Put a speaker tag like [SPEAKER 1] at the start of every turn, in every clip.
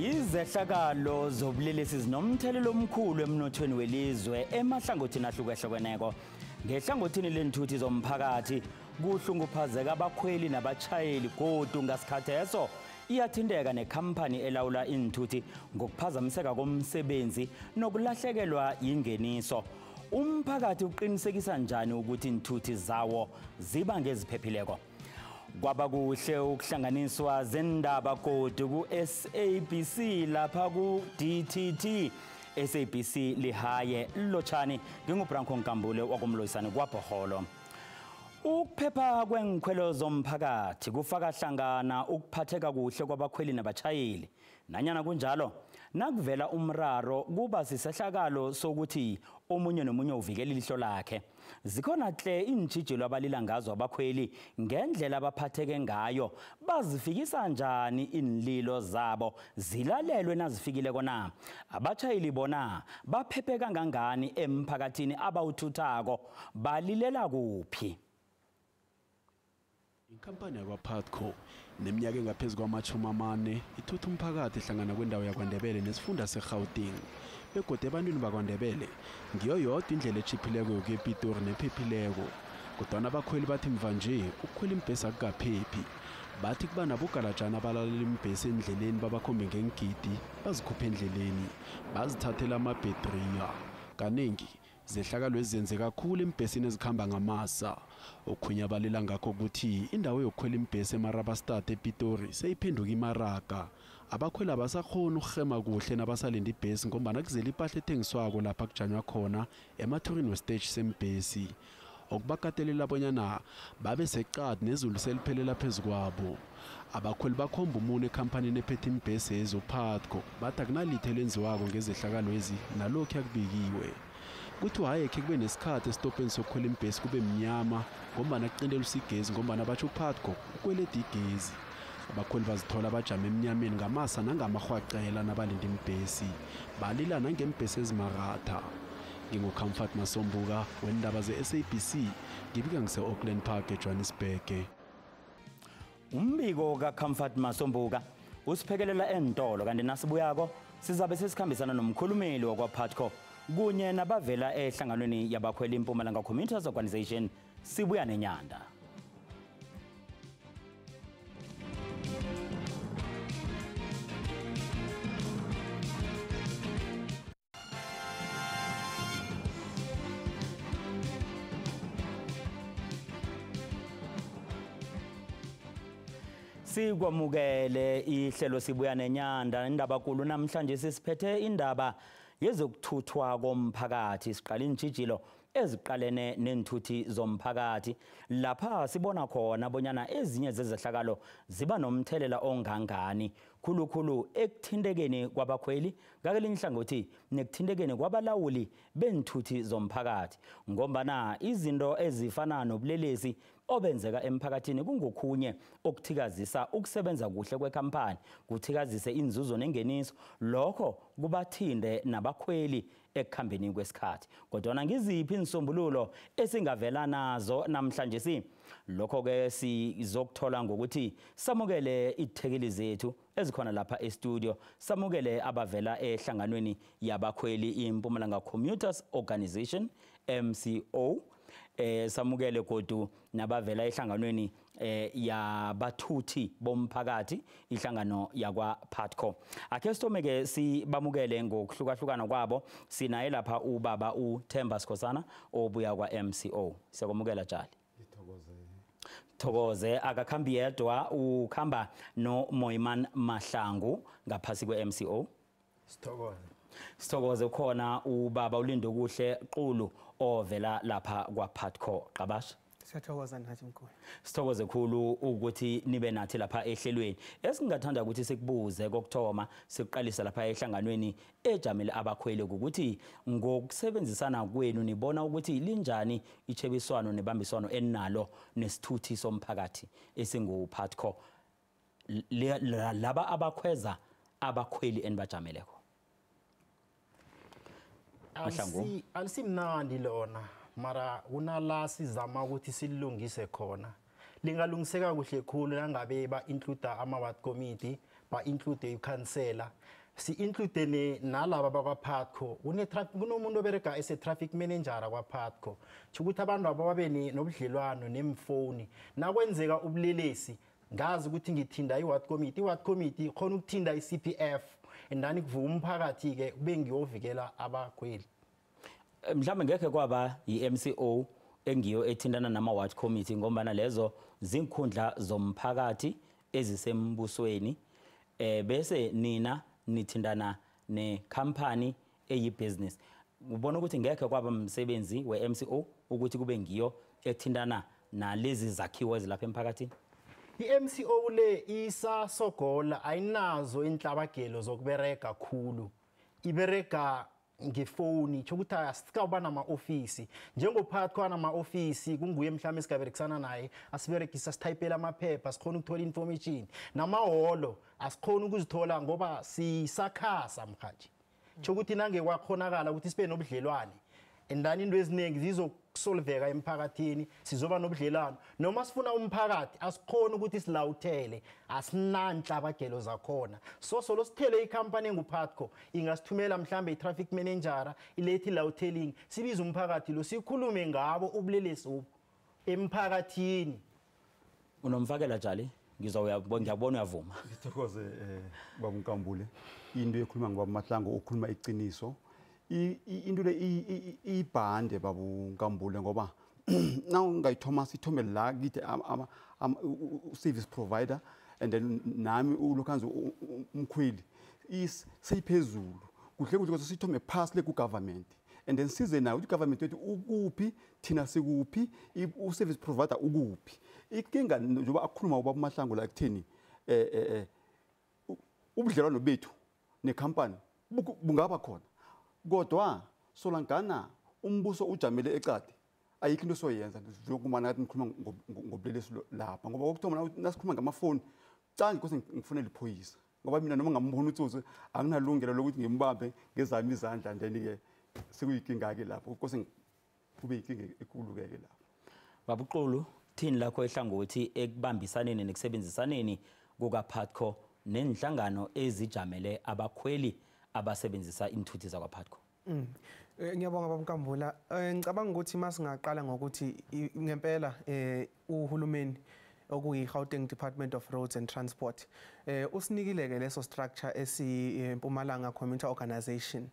[SPEAKER 1] Izehlakalo zobulelesi zinomthelelo omkhulu emnothweni welizwe emahlangothini ahlukahlukeneko. Ngehlangothini lenthuthi zomphakathi kuhlunguphazeka abakhweli nabatjhayeli, godu ngasikhatheso iyathinteka nekhampani elawula iinthuthi ngokuphazamiseka komsebenzi nokulahlekelwa yingeniso. Umphakathi uqinisekisa njani ukuthi iinthuthi zawo ziba ngeziphephileko? Kwaba kuhle ukuhlanganiswa zendaba godu ku-SABC lapha ku-DTT. SABC lihaye lotshani. NginguBranko Nkambule wakumloyisane kwaBhoholo. Ukuphepha kwenkhwelo zomphakathi kufaka hlangana ukuphatheka kuhle kwabakhweli nabatjhayeli. Nanyana kunjalo, nakuvela umraro kuba sisehlakalo sokuthi omunye nomunye uvikela ilihlo lakhe. Zikhona tle iintjhijilo abalila ngazo abakhweli ngendlela abaphatheke ngayo. Bazifikisa njani iinlilo zabo, zilalelwe nazifikileko na? Abatjhayeli bona baphephe kangangani emphakathini abawuthuthako, balilela kuphi?
[SPEAKER 2] Inkampani yakwa-Putco neminyaka engaphezu kwama-40 ithutha umphakathi hlangana kwendawo yakwaNdebele nesifunda seGauteng, begodu ebantwini bakwaNdebele ngiyo yodwa indlela etjhiphileko yokuya ePitori nephephileko. Kodwana abakhweli bathi mva nje ukukhwela imbhesi akukaphephi. Bathi kuba nabogalajana abalalela imbhesi endleleni, babakhombe ngengidi, bazikhuphe endleleni, bazithathela amabhedriya. Kaningi zehlakalo ezenzeka kakhulu embhesini ezikhamba ngamasa. Okhunye abalila ngakho ukuthi indawo yokukhwela imbhesi eMarabastad ePitori seyiphenduka imaraga. Abakhweli abasakhoni ukurhema kuhle nabasalinda ibhesi, ngombana kuzele ipahla ethengiswako lapha kujanywa khona emathurini wesiteji sembhesi, okubakatelela bonyana babe seqadi nezulu seliphelela phezu kwabo. Abakhweli bakhomba umuno ekhamphanini ephethe imbhesi ezoPutco, bathi akunalitho elenziwako ngezehlakalo ezi nalokhu yakubikiwe. Kuthiwa hayekhe kube nesikhathi esitopeni sokukhwela imbhesi kube mnyama ngombana kuqinteliswa igezi, ngombana batsho uPutco ukweleda igezi. Abakhweli bazithola bajame emnyameni ngamasa nangamarhwaqela nabalinda imbhesi, balila nangembhesi ezimaratha. NginguComfort Masombuka wendaba ze-SABC, ngibika ngise-Auckland Park eJohannesburg.
[SPEAKER 1] Umbiko kaComfort Masombuka usiphekelela entolo, kanti nasibuyako sizabe sesikhambisana nomkhulumeli wakwa-Putco kunye nabavela ehlanganweni yabakhweli Mpumalanga Commuters Organisation. Sibuya nenyanda. Sikwamukele ihlelo Sibuya Nenyanda. Indaba kulu namhlanje sisiphethe indaba yezokuthuthwa komphakathi. Siqala iintjhijilo eziqalene neenthuthi zomphakathi, lapha sibona khona bonyana ezinye zezehlakalo ziba nomthelela ongangani, khulukhulu ekuthintekeni kwabakhweli, ngakelinye ihlangothi nekuthintekeni kwabalawuli beenthuthi zomphakathi, ngombana izinto ezifana nobulelesi obenzeka emphakathini kungokhunye okuthikazisa ukusebenza kuhle kwekhampani, kuthikazise inzuzo nengeniso, lokho kubathinde nabakhweli ekukhambeni kwesikhathi. Kodwana ngiziphi insombululo esingavela nazo namhlanje si? Lokho-ke sizokuthola ngokuthi samukele ithekeli zethu ezikhona lapha e-studio, samukele abavela ehlanganweni yabakhweli iMpumalanga Commuters Organisation, MCO, samukele godu nabavela ehlanganweni yabathuthi bomphakathi, ihlangano yakwa Putco. Akhe sithome ke sibamukele ngokuhlukahlukana kwabo. Sinaye lapha ubaba uThemba Sikhosana obuya kwa MCO. Siyakwamukela Tshali.
[SPEAKER 3] Ngithokoze.
[SPEAKER 1] Thokoze. Akakhambi yedwa, ukhamba no Moiman Mahlangu ngaphasi kwe MCO.
[SPEAKER 3] Sithokoze.
[SPEAKER 1] Sithokoze. Khona ubaba uLindokuhle Qulu ovela lapha kwa Putco. Qabasha.
[SPEAKER 4] Siyathokoza nathi mkhulu.
[SPEAKER 1] Sithokoze khulu ukuthi nibe nathi lapha ehlelweni. Esingathanda ukuthi sikubuze kokuthoma, siqalisa lapha ehlanganweni ejamele abakhweli, ukuthi ngokusebenzisana kwenu nibona ukuthi linjani ichebiswano nebambiswano enalo nesithuthi somphakathi esinguPutco, laba abakhweza abakhweli enibajameleko? Mahlangu.
[SPEAKER 3] Alisimnandi lona, mara kunala sizama ukuthi silungise khona. Lingalungiseka kuhle khulu nangabe ba-include ama-ward committee, Ba-include ikhansela, si-include nalaba bakwa-Putco. Kunomuntu oberega ese-traffic manager kwa-Putco, ukuthi abantu abo babe nobudlelwano nemfoni. Nakwenzeka ubulelesi, ngazi ukuthi ngithinda i-ward committee, i-ward committee khona ukuthinda i-CPF, and then kuvuka umphakathi-ke kube ngiyovikela abakhweli.
[SPEAKER 1] Mhlawumbe ngekhe kwaba i-MCO engiyo ethintana nama-ward committee, ngombana lezo zinkhundla zomphakathi ezisembusweni, bese nina nithintana nekhampani eyi-business. Ubona ukuthi ngekhe kwaba umsebenzi we-MCO ukuthi kube ngiyo ethintana nalezi zakhiwo ezilapha emphakathini?
[SPEAKER 3] I-MCO le isasogola, ayinazo inhlabagelo zokubereka kakhulu, ibereka ngefoni, tsho ukuthi asikawuba nama-ofisi njengophakathi kwanama-ofisi kunguye mhlawumbe esikaberekisana naye, asiberegisa sithayipela amaphepha, sikhona ukuthola information. Namahholo asikhona ukuzithola ngoba sisakhasa mhathi. Tsho ukuthi nange kwakhonakala ukuthi sibe nobudlelwane, and then into eziningi zizokusolveka emphakathini, sizoba nobudlelwano. Noma sifuna umphakathi, asikhona ukuthi silawuthele, asinanhlabagelo zakhona. So solo sithele ikhampani enguPutco ingasithumela mhlambe i-traffic manager, ilethe i-lawutheling, sibize umphakathi lo, sikhulume ngabo ubulelesi obu emphakathini.
[SPEAKER 1] Unomfakela Jali, ngiyabona uyavuma.
[SPEAKER 4] Ngithokoze baba Nkambule, into ekhuluma ngobaba Mahlangu ukhuluma iqiniso. Into le ibhande baba Nkambule, ngoba na ungayithoma sithome la kithi service provider and then nami ulokhanze umkhweli seyiphezulu kuhle kuhle, kodwa sithome phasi le ku government and then size nayo ukuthi government wethu ukuphi, thina sikuphi, u-service provider ukuphi. Inkinga njengoba akhuluma ubaba Mahlangu la ekutheni ubudlelwano bethu nekhampani bungaba khona, kodwa solangana umbuso ujamele ecade, ayikho into soyenza. Njengoba ngathi ngikhuluma ngobulelesi lapha, ngoba kokuthoma nasikhuluma ngamafoni cangi kose ngifonele iphoyisa, ngoba mina noma ngambona utsotsi anginalungelo lokuthi ngimbambe ngezami izandla, and then-ke sekuyinkinga-ke lapho, kose kube yinkinga enkulu-ke lapho.
[SPEAKER 1] Babuxulu, thini lakho ehlangothi ekubambisaneni nekusebenzisaneni kukaPutco nenhlangano ezijamele abakhweli abasebenzisa inthuthi zakwaPutco?
[SPEAKER 5] Ngiyabonga baba Nkambula. Ngicabanga ukuthi masingaqala ngokuthi ngempela uhulumeni okuyi-Gauteng Department of Roads and Transport usinikile-ke leso structure esi-Mpumalanga Community Organization.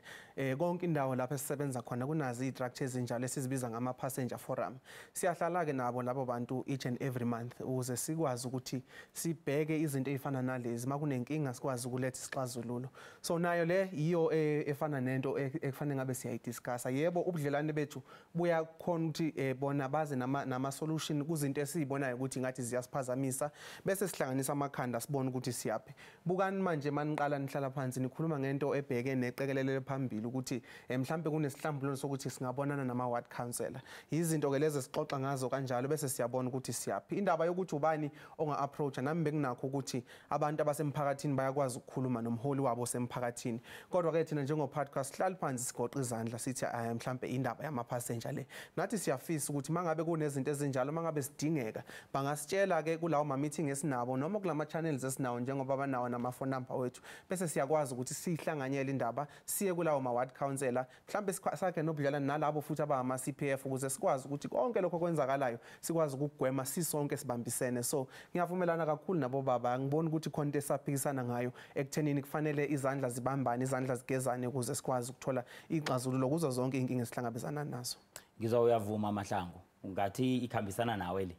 [SPEAKER 5] Konke indawo lapho esisebenza khona kunazo iy'structure ezinjalo esizibiza ngama-passenger forum. Siyahlala-ke nabo labo bantu each and every month ukuze sikwazi ukuthi sibheke izinto ey'fana nalezi, uma kunenkinga sikwazi ukuletha isixazululo. So nayo le yiyo efana nento ekufanele ngabe siyayidiscussa. Yebo, ubudlelwane bethu buyakhona ukuthi bona baze nama-solution kuzinto esiyibonayo ukuthi ngathi ziyasiphazamisa, bese sihlanganisa amakhanda sibone ukuthi siyaphi. Bukani manje maniqala nihlala phansi nikhuluma ngento ebheke neqekelele phambili ukuthi mhlambe kunesihlambululo sokuthi singabonana nama ward councillor. Izinto ke lezi sixoxa ngazo kanjalo bese siyabona ukuthi siyaphi. Indaba yokuthi ubani onga approach, nami benginakho ukuthi abantu abasemphakathini bayakwazi ukukhuluma nomholi wabo semphakathini. Kodwa ke thina njengo-podcast sihlala phansi sigoqa izandla sithi mhlambe indaba yama passenger le. Nathi siyafisa ukuthi mangabe kunezinto ezinjalo, mangabe sidingeka, bangasitshela ke kulawo ma meeting esinabo noma kulama channels esinawo njengoba banawo nama phone number wethu, bese siyakwazi ukuthi sihlanganyele indaba siye kulawo ma ward councillor, mhlambe sakhe nobudlelwane nalabo futhi abama CPF ukuze sikwazi ukuthi konke lokho kwenzakalayo sikwazi ukugwema sisonke sibambisene. So ngiyavumelana kakhulu nabo baba, ngibona ukuthi khona into esaphikisana ngayo ekuthenini kufanele izandla zibambane, izandla zigezane ukuze sikwazi ukuthola ixazululo kuzo zonke inkinga esihlangabezana nazo.
[SPEAKER 1] Ngizwa uyavuma Mahlangu, ungathi ikhambisana nawe le?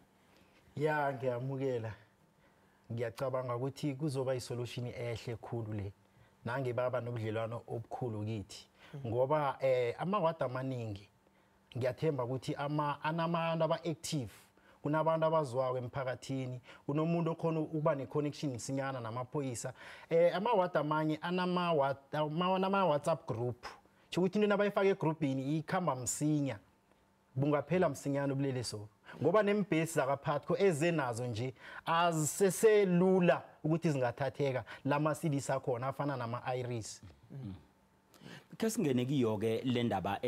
[SPEAKER 3] Ya, ngiyamukela. Ngiyacabanga ukuthi kuzoba isolution ehle khulu le nange baba nobudlelwano obukhulu kithi, ngoba amawadi amaningi ngiyathemba ukuthi anabantu aba-active, kunabantu abaziwako emphakathini, kunomuntu okhona ukuba ne-connection msinyana namaphoyisa. Amawadi amanye anama-WhatsApp group, tsho ukuthi into nabayifaka egrupini ikhamba msinya, bungaphela msinyana ubulelesi, ngoba nembhesi zakaPutco ezenazo nje aziseselula ukuthi zingathatheka lama-CDs akhona afana nama-Iris.
[SPEAKER 1] Ke singene kiyo-ke le ndaba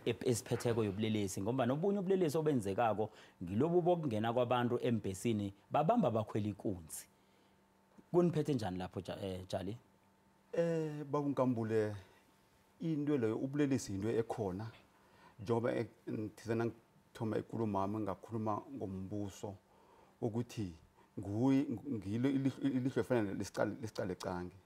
[SPEAKER 1] esiphetheko yobulelesi, ngoba nobunye ubulelesi obenzekako ngilobu bokungena kwabantu embhesini babamba bakhwela inkunzi. Kuniphethe njani lapho Jali?
[SPEAKER 4] Baba Nkambule, into leyo ubulelesi into ekhona njengoba ngithizana ngithoma inkulumo ngakhuluma ngombuso ukuthi nguye ngilo ilihlo efanele lesiqale cange.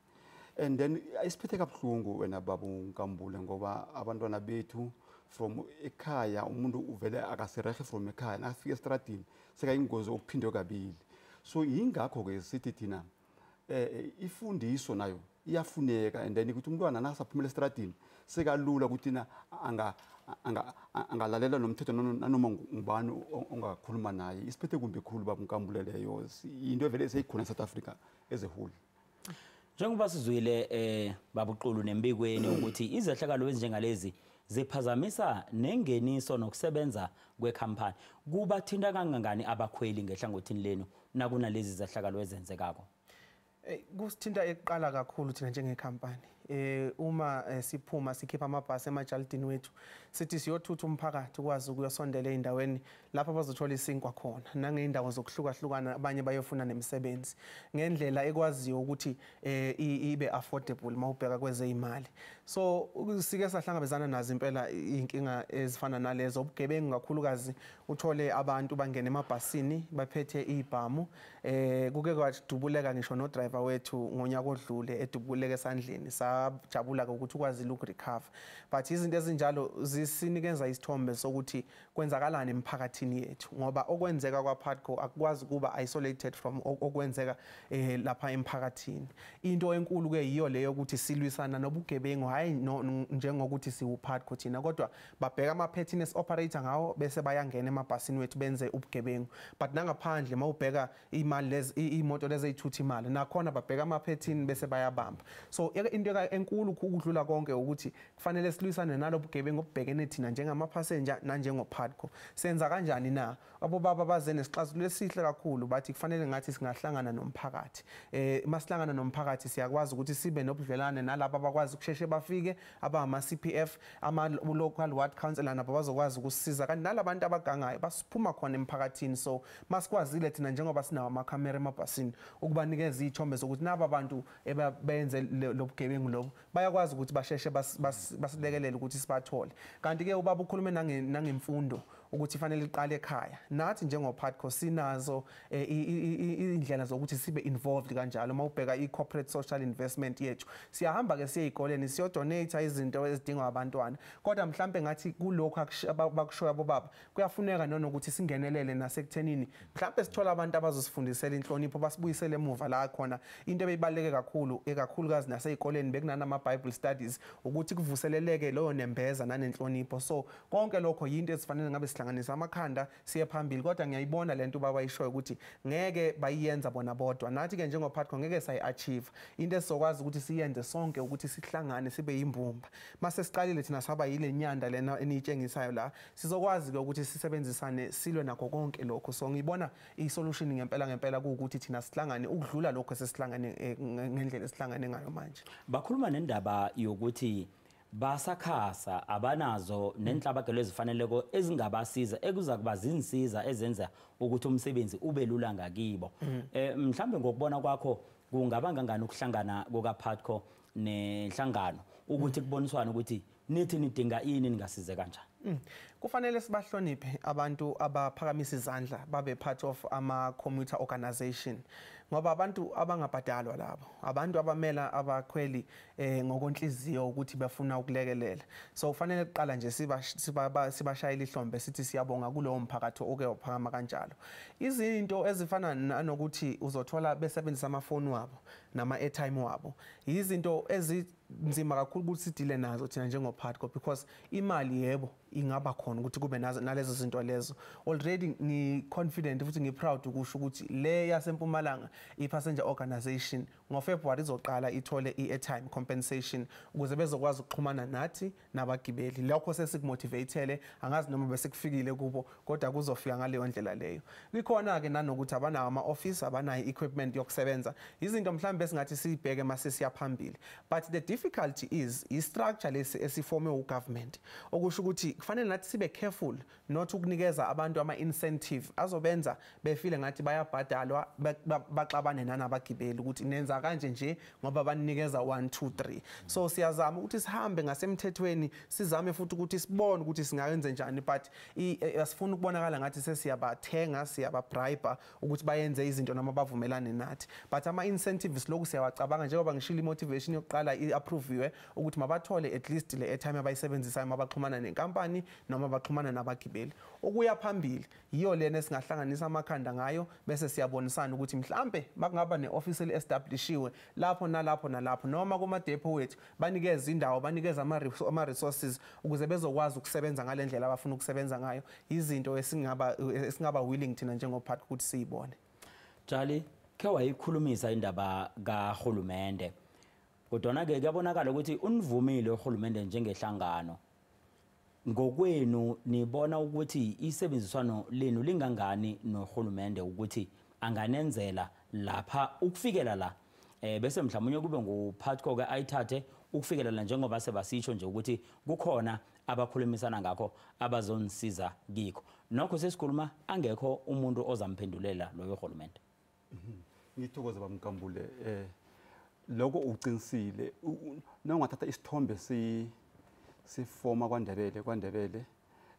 [SPEAKER 4] And then isiphethe kabuhlungu wena baba Nkambule, ngoba abantwana bethu from ekhaya umuntu uvele akasirehe from ekhaya nakafika estradini sekayingozi okuphindwe kabili. So yingakho ke sithi thina ifundiso nayo iyafuneka, and then ukuthi umntwana nakasaphumela estradini sekalula ukuthi na angalalela nomthetho nanoma ngubani ongakhuluma naye. Isiphethe kumbi khulu baba Nkambule leyo, into evele seyikhona eSouth Africa as a whole.
[SPEAKER 1] Njengoba sizwile babuqulu nembikweni ukuthi izehlakalo ezinjengalezi ziphazamisa nengeniso nokusebenza kwekhampani, kubathinta kangangani abakhweli ngehlangothini lenu nakunalezi zehlakalo ezenzekako?
[SPEAKER 5] Kusithinta eqala kakhulu thina njengekhampani. Uma siphuma sikhipha amabhasi emajalidini wethu sithi siyothutha umphakathi ukwazi ukuyosondela ey'ndaweni lapho bazothola isinkwa khona nangey'ndawo zokuhlukahlukana, abanye bayofuna nemisebenzi ngendlela ekwaziyo ukuthi ibe affordable uma ubheka kwezey'mali. So sike sahlangabezana nazo impela iy'nkinga ezifana nalezo, ubugebengu kakhulukazi. Uthole abantu bangena emabhasini baphethe iy'bhamu. Kuke kwadubuleka ngisho nodrayiva wethu ngonyaka odlule, edubuleka esandleni. Sajabula ukuthi ukwazile ukurecover, but izinto ezinjalo zisinikeza isithombe sokuthi kwenzakalani emphakathini yethu, ngoba okwenzeka kwaPutco akukwazi ukuba isolated from okwenzeka lapha emphakathini. Into enkulu ke yiyo leyo ukuthi silwisana nobugebengu, hayi njengokuthi siwuPutco thina, kodwa babheka ama-pattern esi-operator ngawo bese bayangena emabhasini wethu benze ubugebengu. But nangaphandle mawubheka imali lezi, imoto lezi ey'thutha imali, nakhona babheka ama-pattern bese bayabamba. So into enkulu ukudlula konke ukuthi kufanele silwisane nalobugebengu obubhekene thina njengamaphasenja nanjengoPutco. Senza kanjani na? Abobaba baze nesixazululo esihle kakhulu, bathi kufanele ngathi singahlangana nomphakathi. Masihlangana nomphakathi siyakwazi ukuthi sibe nobudlelwane nalabo abakwazi ukusheshe bafike, abama CPF, ama local ward councillor nabo bazokwazi ukusisiza, kanti nalabantu abagangayo basiphuma khona emphakathini. So masikwazile thina njengoba sinawo amakhamera emabhasini ukubanikeza izithombe zokuthi naba abantu ebenze lobugebengu lobu bayakwazi ukuthi basheshe basilekelele ukuthi sibathole. Kanti ke ubaba ukhulume nangemfundo ukuthi fanele iqale ekhaya. Nathi njengoPutco sinazo indlela zokuthi sibe involved kanjalo. Mawubheka i-corporate social investment yethu, siyahamba ke siye ey'koleni siyodonate izinto ezidingwa abantwana, kodwa mhlambe ngathi kulokhu abakushoyo abobaba kuyafuneka nokuthi singenelele nasekuthenini mhlambe sithola abantu abazosifundisela inhlonipho, basibuyisele emuva la khona. Into ebeyibaluleke kakhulu ekakhulukazi nasey'koleni bekunanama Bible studies ukuthi kuvuseleleke loyo nembeza nanenhlonipho. So konke lokho yinto esifanele ngabe sihlanganisa amakhanda siye phambili. Kodwa ngiyayibona lento ubaba ayishoyo ukuthi ngeke bayiyenza bona bodwa, nathi ke njengoPutco ngeke sayi-achieve. Into esizokwazi ukuthi siyenze sonke ukuthi sihlangane sibe yimbumba. Mase siqalile thina saba yile nyanda lena eniyitshengisayo la, sizokwazi ke ukuthi sisebenzisane silwe nakho konke lokho. So ngibona i-solution ngempela ngempela kuwukuthi thina sihlangane ukudlula lokho esesihlangane ngendlela esihlangane ngayo manje.
[SPEAKER 1] Bakhuluma nendaba yokuthi basakhasa abanazo nenhlabagelo ezifaneleko ezingabasiza ekuza kuba zinsiza ezenza ukuthi umsebenzi ube lula ngakibo. Mhlambe ngokubona kwakho kungaba ngangani ukuhlangana kukaPutco nenhlangano ukuthi kuboniswane ukuthi nithi nidinga ini ningasize kanjani?
[SPEAKER 5] Kufanele sibahloniphe abantu abaphakamisa izandla babe part of ama commuter organization, ngoba abantu abangabhadalwa labo, abantu abamela abakhweli ngokonhliziyo ukuthi bafuna ukulekelela. So kufanele kuqala nje sibashayele ihlombe sithi siyabonga kulowo mphakathi oke waphakama kanjalo. Izinto ezifana nanokuthi uzothola besebenzisa amafoni wabo nama airtime wabo, izinto ezinzima kakhulu ukuthi sidile nazo thina njengoPutco, because imali yebo ingaba khona ukuthi kube nazo nalezo zinto lezo. Already ngi confident futhi ngi proud ukusho ukuthi le yaseMpumalanga i-passenger organization ngoFebruary izoqala ithole i-airtime compensation ukuze bezokwazi ukuxhumana nathi nabagibeli. Lokho sesikumotivatele, angazi noma besekufikile kubo, kodwa kuzofika ngaleyo ndlela leyo. Likhona ke nanokuthi abanawo ama-office, abanayo equipment yokusebenza, izinto mhlawumbe esingathi siyibheke mase siya phambili. But the difficulty is i-structure lesi esifuna ifome ugovernment, okusho ukuthi kufanele nathi sibe careful not ukunikeza abantu ama incentive azobenza befile ngathi bayabhadalwa, baxabane nanabagibeli ukuthi nenza kanje nje ngoba banikeza 1 2 3. So siyazama ukuthi sihambe ngasemthethweni, sizame futhi ukuthi sibone ukuthi singayenze njani, but asifuni ukubonakala ngathi sesiyabathenga, siyababribe ukuthi bayenze izinto noma bavumelane nathi. But ama incentives lokhu siyawacabanga, njengoba ngishilo motivation yokuqala i-approviwe ukuthi mabathole at least le airtime abayisebenzisayo mabaxhumana nenkampani noma baxhumana nabagibeli. Okuya phambili yiyo lena esingahlanganisa amakhanda ngayo, bese siyabonisana ukuthi mhlambe makungaba ne-office eli-establishiwe lapho nalapho nalapho, noma kuma-depot wethu banikeze indawo, banikeze ama-resources ukuze bezokwazi ukusebenza ngale ndlela abafuna ukusebenza ngayo. Izinto esingaba willing thina njengophathi ukuthi siyibone.
[SPEAKER 1] Jali, khe wayikhulumisa indaba kahulumende, kodwa-ke kuyabonakala ukuthi univumile uhulumende njengehlangano. Ngokwenu nibona ukuthi isebenziswano lenu lingangani nohulumende ukuthi anganenzela lapha ukufikela la, bese mhlawumbe kube nguPhatco ke ayithathe ukufikela la, njengoba sebasitsho nje ukuthi kukhona abakhulumisana ngakho abazonisiza kikho. Nokho sesikhuluma angekho umuntu ozamphendulela loyo hulumende.
[SPEAKER 4] Ngithokoze bamkambule, lokho uqinisile. Nawungathatha isithombe sifoma kwaNdebele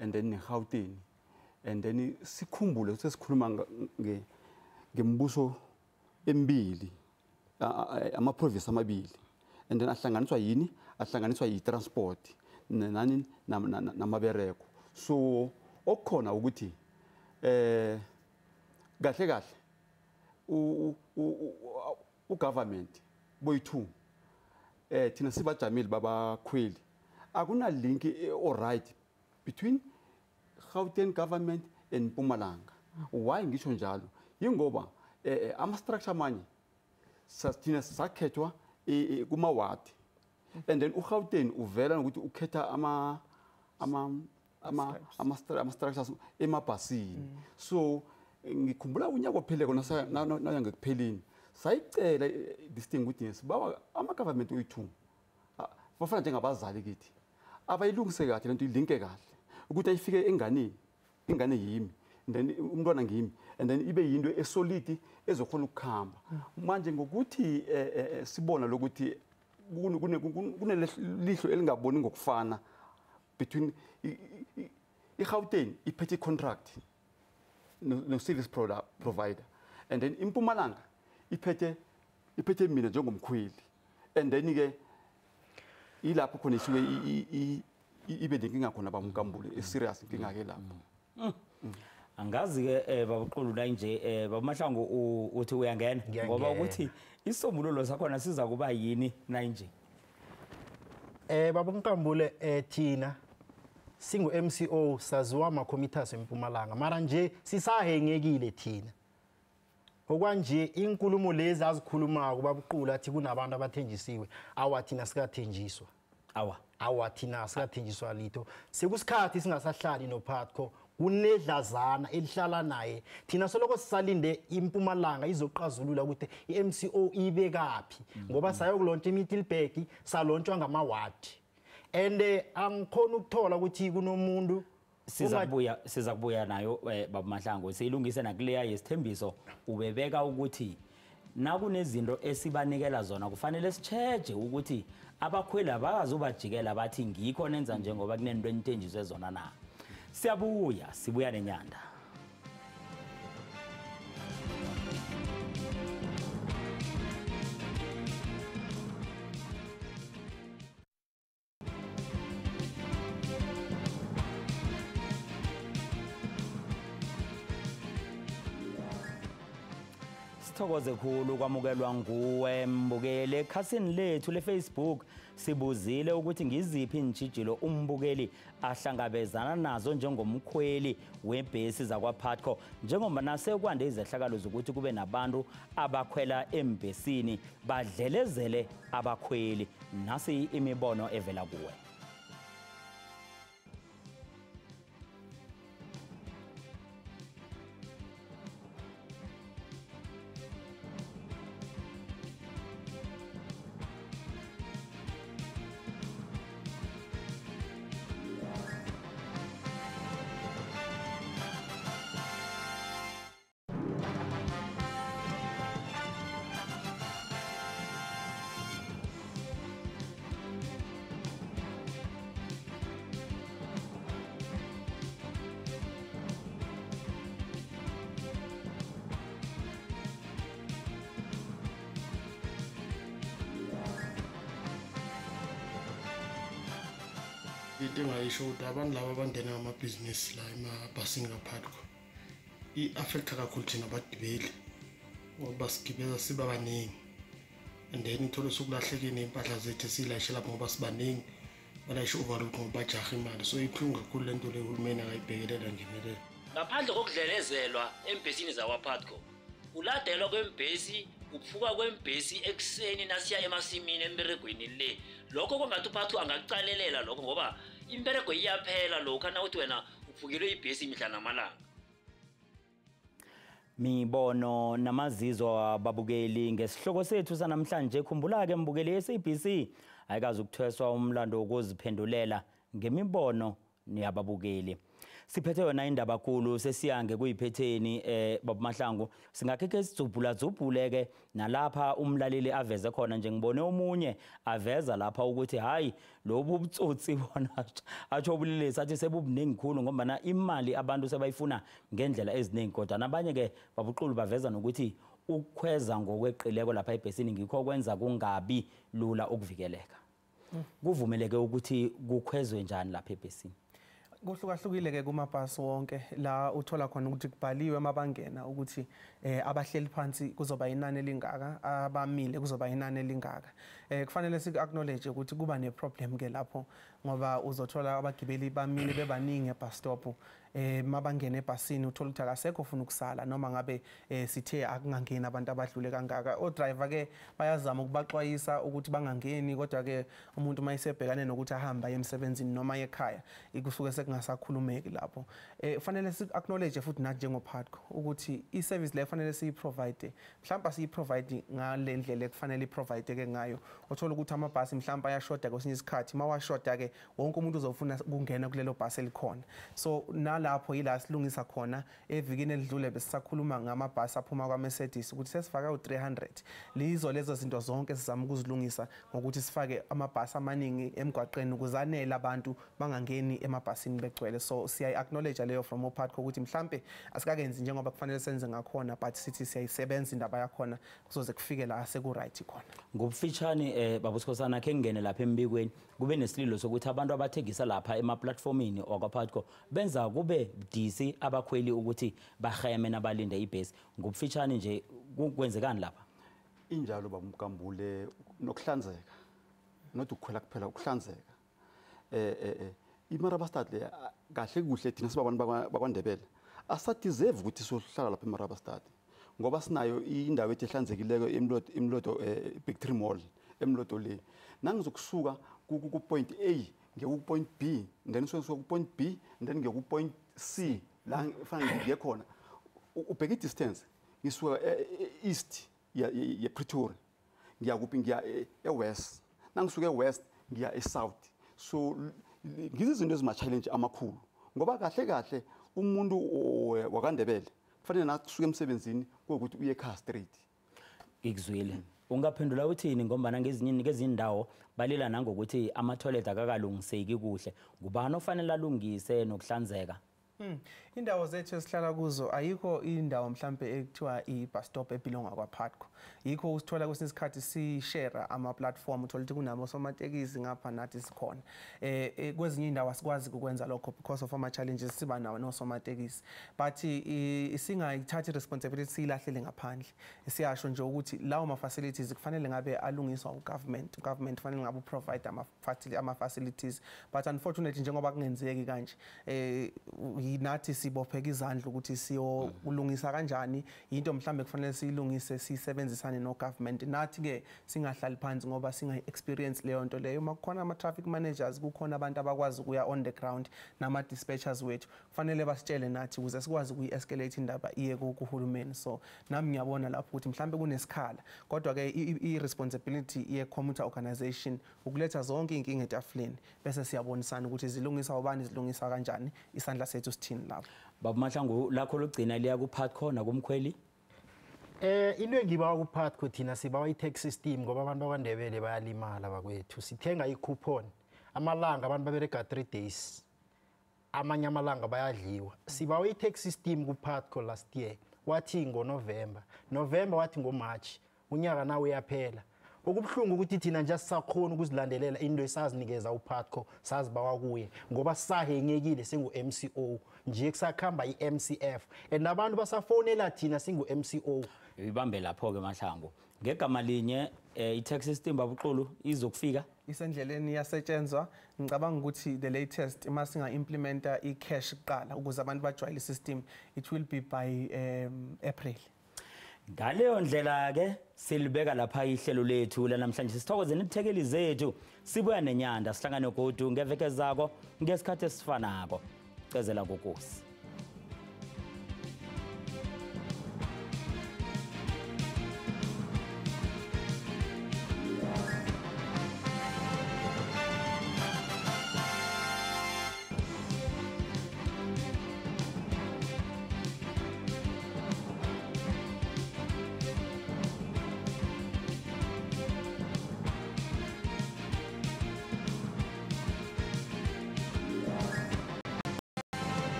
[SPEAKER 4] and then neGauteng, and then sikhumbule sesikhuluma ngembuso emibili, ama province amabili, and then ahlanganiswa yini? Ahlanganiswa yi-transport nani namabereko. So okukhona ukuthi kahle kahle ugovernment boyi-2 thina sibajamile babakhweli, akuna link all right between Gauteng government and Mpumalanga. Why ngisho njalo? Yingoba ama structure amanye thina sakhethwa kuma ward, and then uGauteng uvela ngokuthi ukhetha ama structures emabhasini. So ngikhumbula unyaka ophele kona nangekupheleni sayicela this thing ukuthi sibawa ama government oyi-2 bafana njengabazali kithi abayilungise kahle lento, ilinke kahle ukuthi ayifike enganeni, ingane yimi and then umntwana ngimi, and then ibe yinto esolid ezokhona ukukhamba. Manje ngokuthi sibona lokuthi kunelihlo elingaboni ngokufana between iGauteng iphethe contract no service provider, and then iMpumalanga iphethe mina njengomkhweli, and then ke ilapho khona isuke ibe nenkinga khona bamkambule, serious inkinga ke lapho.
[SPEAKER 1] Angazi ke babuqulu la nje babamahlangu uthi uyangena ngoba ukuthi isombululo sakhona siza kuba yini na nje?
[SPEAKER 3] Babamkambule, thina singu MCO saziwa ama-committers eMpumalanga, mara nje sisahengekile thina. Okwanje inkulumo lezi azikhulumako babuqula athi kunabantu abathenjisiwe, awa thina sikathenjiswa. Awa thina sikathenjiswa litho. Sekusikhathi singasahlali noPhatco, kunedlazana elihlala naye. Thina soloko sisalinde iMpumalanga izoqazulula ukuthi iMCO ibekaphi, ngoba sayokulontsha eMiddelburg, salontshwa ngamawadi. And angikhona ukuthola ukuthi kunomuntu
[SPEAKER 1] siza kubuya nayo baba Mahlangu, siyilungise nakuleya yesithembiso ubebeka ukuthi nakunezinto esibanikela zona kufanele sicheje ukuthi abakhweli abazobajikela bathi ngikho nenza njengoba kunento enithenjiswe zona na. Siyabuya, sibuya nenyanda. Sithokoze khulu kwamukelwa nguwe mbukeli. Ekhasini lethu le-Facebook sibuzile ukuthi ngiziphi iintjhijilo umbukeli ahlangabezana nazo njengomkhweli webhesi zakwaPhatco, njengoba nasekwande izehlakalo zokuthi kube nabantu abakhwela embhesini badlelezele abakhweli. Nasi imibono evela kuwe.
[SPEAKER 6] Into engayisho ukuthi abantu laba abangena ngamabhizinisi la emabhasini kaPutco i-affecta kakhulu thina abagibeli, ngoba sigibeza siba baningi, and then ithole sokulahlekeni iy'mpahla zethu esiyilayishe lapho ngoba sibaningi, balayishe overload ngoba bajaha imali. So ibuhlungu kakhulu le nto le, uhulumeni akayibhekelela ngenelela.
[SPEAKER 7] Ngaphandle kokudlelezelwa embhesini zakwaPutco, uladelwa kwembhesi, ukuphuka kwembhesi ekuseni nasiya emasimini emberegweni le, lokho kwangathi uPutco angakucalelela lokho, ngoba imberego iyaphela lokhu nawuthi wena uphukilwe ibhesi imihla namalanga.
[SPEAKER 1] Mibono namazizo ababukeli ngesihloko sethu sanamhlanje. Khumbula-ke mbukeli, SABC ayikazi ukuthweswa umlando wokuziphendulela ngemibono yababukeli. Siphethe yona indaba kulu sesiyange kuyiphetheni. Baba Mahlangu, singakhe ke sizubhula zubhule-ke nalapha umlaleli aveze khona nje. Ngibone omunye aveza lapha ukuthi hayi, lobu butsotsi bona atsho ubulelesi, athi sebubuningi khulu ngombana imali abantu sebayifuna ngendlela eziningi. Kodwa nabanye-ke babuqulu baveza nokuthi ukukhweza ngokweqileko lapha ebhesini ngikho kwenza kungabi lula ukuvikeleka. Kuvumeleke ukuthi kukhwezwe njani lapha ebhesini?
[SPEAKER 5] Kuhlukahlukile-ke kumabhasi wonke, la uthola khona ukuthi kubhaliwe mabangena ukuthi abahleli phansi kuzoba inani elingaka, abamile kuzoba inani elingaka. Kufanele siku-acknowledge ukuthi kuba ne-problem ke lapho, ngoba uzothola abagibeli bamile bebaningi e-bus stop, mabangena ebhasini uthola ukuthi akasekho ufuna ukusala, noma ngabe sithe akungangeni abantu abadlule kangaka. O-driver ke bayazama ukubaxwayisa ukuthi bangangeni, kodwa ke umuntu mayesebhekane nokuthi ahambe aye emsebenzini noma ekhaya, kusuke sekungasakhulumeki lapho. Kufanele si-acknowledge futhi nathi njengoPutco ukuthi i-service le kufanele siyi-provide, mhlawumbe asiyi-provide ngale ndlela ekufanele i-provide-ke ngayo. Uthola ukuthi amabhasi mhlawumbe ayashoda kwesinye isikhathi, mawashoda ke wonke umuntu uzofuna ukungena kulelo bhasi elikhona. So nalapho yila silungisa khona. Evikini elidlule besisakhuluma ngamabhasi aphuma kwa-Mercedes ukuthi sesifaka u-300. Lizo lezo zinto zonke sizama ukuzilungisa ngokuthi sifake amabhasi amaningi emgwaqeni ukuze anele abantu bangangeni emabhasini begcwele. So siyayi-acknowledge leyo from uPutco ukuthi mhlambe asikakenzi njengoba kufanele senze ngakhona, but sithi siyayisebenza indaba yakhona kuzoze kufike la seku-right khona.
[SPEAKER 1] Ngobufitshane, baba Sikhosana, khe ngingene lapha embikweni. Kube nesililo sokuthi abantu abathengisa lapha emaplatformini wakwaPutco benza kube budisi abakhweli ukuthi baheme nabalinde ibhesi. Ngobufitshane nje, kwenzekani lapha?
[SPEAKER 4] Injalo baba Mkambule, nokuhlanzeka, not ukukhwela kuphela, ukuhlanzeka. IMarabastad le kahle kuhle thina sibabantu bakwaNdebele asadeserve ukuthi sohlala lapha eMarabastad, ngoba sinayo indawo ethi ehlanzekileko, Emlodo, Big Tree Mall eMlodo le. Nangizokusuka ku point A ngiye ku point B, then ngisuka ku point B then ngiye ku point C la fanele ngiye khona, ubheka i-distance, ngisuka east ye Pretoria ngiya kuphi? Ngiya e-west. Nangisuka e-west ngiya e-south. So ngizi izinto ezima-challenge amakhulu, ngoba kahle kahle umuntu wakwaNdebele kufanele nakusuka emsebenzini kuwukuthi uye ekhaya straight.
[SPEAKER 1] Ngikuzwile. Ungaphendula uthini? Ngombana ngezinye indawo balila nangokuthi ama-toilet akakalungiseki kuhle. Ngubani ofanele alungise nokuhlanzeka?
[SPEAKER 5] Indawo zethu esihlala kuzo, ayikho indawo mhlambe ekuthiwa i-bus stop ebelonga kwaPutco. Yikho usithola kwesinye isikhathi si-share ama-platform, uthola ukuthi kunabo somatekisi ngapha, nathi sikhona. Kwezinye indawo asikwazi ukwenza lokho because of ama-challenges siba nawo nosomatekisi, but singayithathi i-responsibility siyilahlele ngaphandle. Siyasho nje ukuthi lawo ma-facilities kufanele ngabe alungiswa u-government, u-government kufanele ngabe u-provide ama-facilities, but unfortunately njengoba kungenzeki kanje, nathi sibopheka izandla ukuthi siyokulungisa kanjani. Into mhlambe kufanele siyilungise sisebenzisane no-government, nathi-ke singahlali phansi ngoba singayi-experience leyo nto leyo. Uma kukhona ama-traffic managers, kukhona abantu abakwazi ukuya on the ground, nama-dispatchers wethu, kufanele basitshele nathi ukuze sikwazi ukuyi-escalate indaba iye kuhulumeni. So nami ngiyabona lapho ukuthi mhlambe kunesikhala, kodwa-ke i-responsibility ye-commuter organization ukuletha zonke iy'nkinga etafuleni, bese siyabonisana ukuthi zilungisa ubani, zilungisa kanjani, isandla sethu sithini lapho.
[SPEAKER 1] Baba Mahlangu, lakho lokugcina liya kuPutco nakumkhweli?
[SPEAKER 3] Into engibawa kuPutco, thina sibawa i-tax system, ngoba abantu bakwaNdebele bayalimala bakwethu. Sithenga i-coupon amalanga, abantu baberega 3 days, amanye amalanga bayadliwa. Sibawa i-tax system kuPutco. Last year wathi ngoNovember, November wathi ngoMarch, unyaka nawe uyaphela. Okubuhlungu ukuthi thina nje asisakhona ukuzilandelela into esazinikeza uPatco, sazibawa kuye, ngoba sisahengekile singu-MCO nje, kusakhamba i-MCF and abantu basafonela thina singu-MCO.
[SPEAKER 1] Ibambe lapho-ke, Mahlangu. Ngegama linye, i-tax system, babuxulu, izokufika?
[SPEAKER 5] Isendleleni, iyasetshenzwa. Ngicabanga ukuthi the latest, uma singa-implementa i-cash kuqala ukuze abantu bajwayele i-system, it will be by April.
[SPEAKER 1] Ngaleyo ndlela-ke silibeka lapha ihlelo lethu lanamhlanje. Sithokoze nethekeli zethu. Sibuya nenyanda, sihlangane godu ngeveke zako ngesikhathi esifanako. Cezela kokosi.